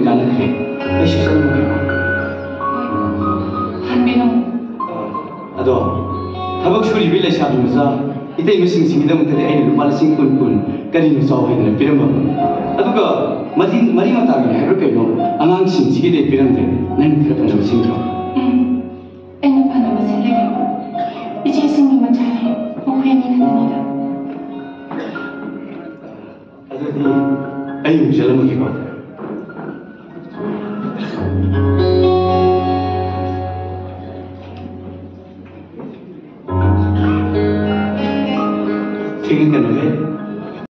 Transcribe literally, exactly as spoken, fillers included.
ꯀꯥꯟꯅꯈ꯭ꯔꯦ꯫ ꯑꯩꯁꯨ ꯆꯠꯂꯨꯔꯒꯦ꯫ ꯍꯟꯕꯤꯔꯝꯃꯨ꯫ ꯑꯗꯣ ꯊꯕꯛ ꯁꯨꯔꯤꯕꯤ ꯂꯩꯁꯥꯕꯤ ꯃꯆꯥ ꯏꯇꯩꯃꯁꯤꯡꯁꯤꯒꯤꯗꯃꯛꯇꯗꯤ ꯑꯩꯅ ꯂꯨꯄꯥ ꯂꯤꯁꯤꯡ ꯀꯨꯟ ꯀꯨꯟ ꯀꯔꯤꯅ ꯆꯥꯎ ꯍꯥꯏꯗꯅ ꯄꯤꯔꯝꯃꯕꯅꯤ꯫ ꯑꯗꯨꯒ ꯃꯔꯤ ꯃꯔꯤ ꯃꯇꯥꯒꯤ ꯍꯥꯏꯕ꯭ꯔꯥ ꯀꯩꯅꯣ, ꯑꯉꯥꯡꯁꯤꯡꯁꯤꯒꯤꯗꯤ ꯄꯤꯔꯝꯗꯦ꯫ ꯅꯪ ꯈꯔ ꯐꯖꯕꯁꯤꯡꯗꯣ꯫ ꯎꯝ, ꯑꯩꯅ ꯐꯅꯕ ꯁꯤꯜꯂꯒꯦ꯫ ꯏꯆꯦꯁꯤꯡꯒꯤ ꯃꯆꯥꯅꯤ, ꯃꯈꯣꯏ ꯑꯅꯤ ꯈꯛꯇꯅꯤꯗ꯫ ꯑꯗꯨꯗꯤ ꯑꯩ ꯑꯃꯨꯛ ꯆꯠꯂꯝꯃꯒꯦꯀꯣ꯫ ꯊꯦꯡꯅ ꯀꯩꯅꯣ ꯍꯦ꯫